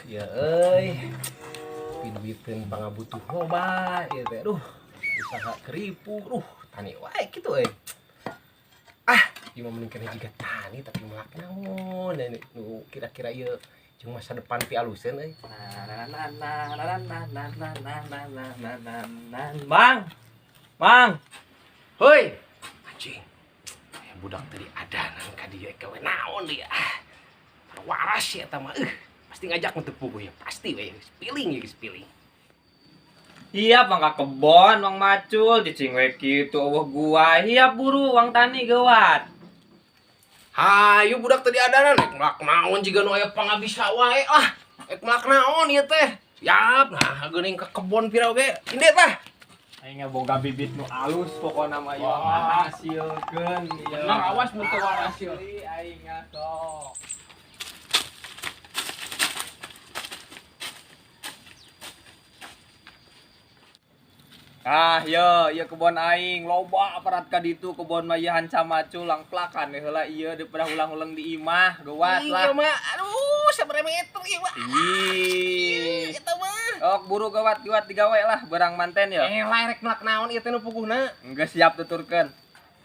Ya euy. Piduiteun pangabutuh loba ieu teh. Aduh, usaha keripu. Duh, tani wae kitu euy. Ah, ieu mah mending keneh jiga tani tapi melak naon nu kira-kira ieu jeung masa depan pialuseun euy. Bang. Bang. Hoi. Anjing. Aya budak tadi adanan ka dieu gawe naon deui ah. Waras ya eta mah pasti ngajak nu teu puguh ya pasti we piling ya geus piling. Iya, bang ka kebon, bang macul, cicing we kitu eueuh gua. Iya buru wang tani geuwat. Hayu budak tadi adanan rek melak naon jiga nu aya pangabisa wae lah. Rek melak naon ieu teh. Siap, nah geuning ka kebon pira oge. Inde tah. Aing boga bibit nu alus pokona mah ieu ngahasilkeun ieu. Bener awas mun teu hasil. Aing sok. Ah, yo, ieu kebon aing loba aparat ka ditu kebon mah ieu hanca macul langplakan we heula ieu daripada ulang-ulang di imah, geuwat lah. Iya mah, aduh sabaraha meter ieu mah. Ih. Eta mah. Ok, buru gawat gawat digawe lah berang manten ya. Eh, rek melak naon ieu teh nu puguhna. Enggeus siap tuturkeun.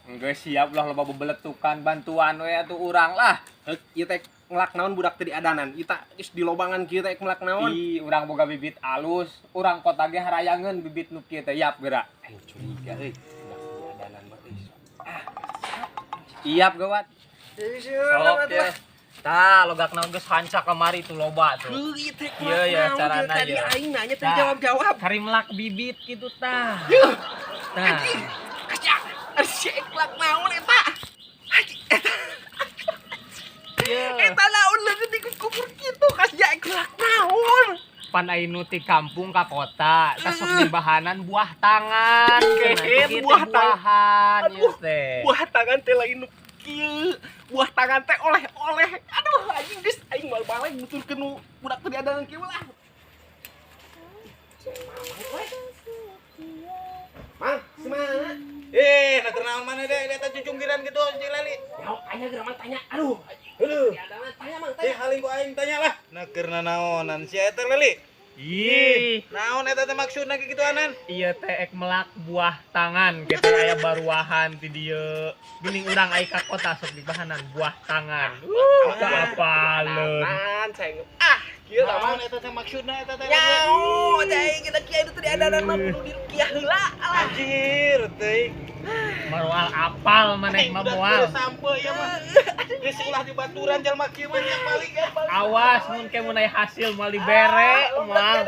Enggeus siap lah loba bebeletukan bantuan we atuh urang lah. Heuk, ieu teh ngelak naon budak teh diadanan. Ieu tah geus di lobangan kieu teh melak naon. Ih, urang boga bibit alus, urang kota ge harayangeun bibit nu kieu teh yap geura. Aing curiga euy, budak teh diadanan mah euy. Ah, Iap gawat. Sok ya. Tah, logak naon geus hanca kamari tuh loba tuh. Heuh, ieu teh Iya, ya, carana tadi ieu. aing nanya teh Tah. jawab-jawab. Kari melak bibit gitu tah. Yuh, Tah. anjing. Kasih ari si melak naon eta? Anjing, eta. Iya. Eta naon leukeut dikubur kitu kasih melak naon. Pan aing nu ti kampung ka kota, tah sok dibahanan buah tangan. Kehet, Gitu, buah tangan. buahan ieu Aduh, teh. buah tangan teh lain nu kieu. Buah tangan teh oleh-oleh. Aduh, anjing geus aing moal balik buturkeun nu budak teh diadanan kieu lah. Mang, semana? Eh, nah keur naon maneh deh, eta cucungkiran gitu si Leli. Ya, tanya geura mang tanya. Aduh, anjing. Aduh. Diadanan tanya mang Eh, tanya. haling ku aing tanya lah. Nah keur naonan si eta Leli. Ih, Naon eta teh maksudna kikituanan? ieu teh ek melak buah tangan kitu aya baruahan ti dieu. Geuning urang ai ka kota sok dibahanan buah tangan. Teu apaleun. Apaan, saya ah, kieu tah mang. Naon eta teh maksudna eta teh? Nyaho, cai kita kieu itu diadanan mah kudu dirukiah heula lah. Anjir, teuing. Moal apal maneh mah moal. Sampe ieu mah. Geus ulah dibaturan jalma kieu mah yang balik ya. Awas mun ke mun aya hasil moal dibere moal.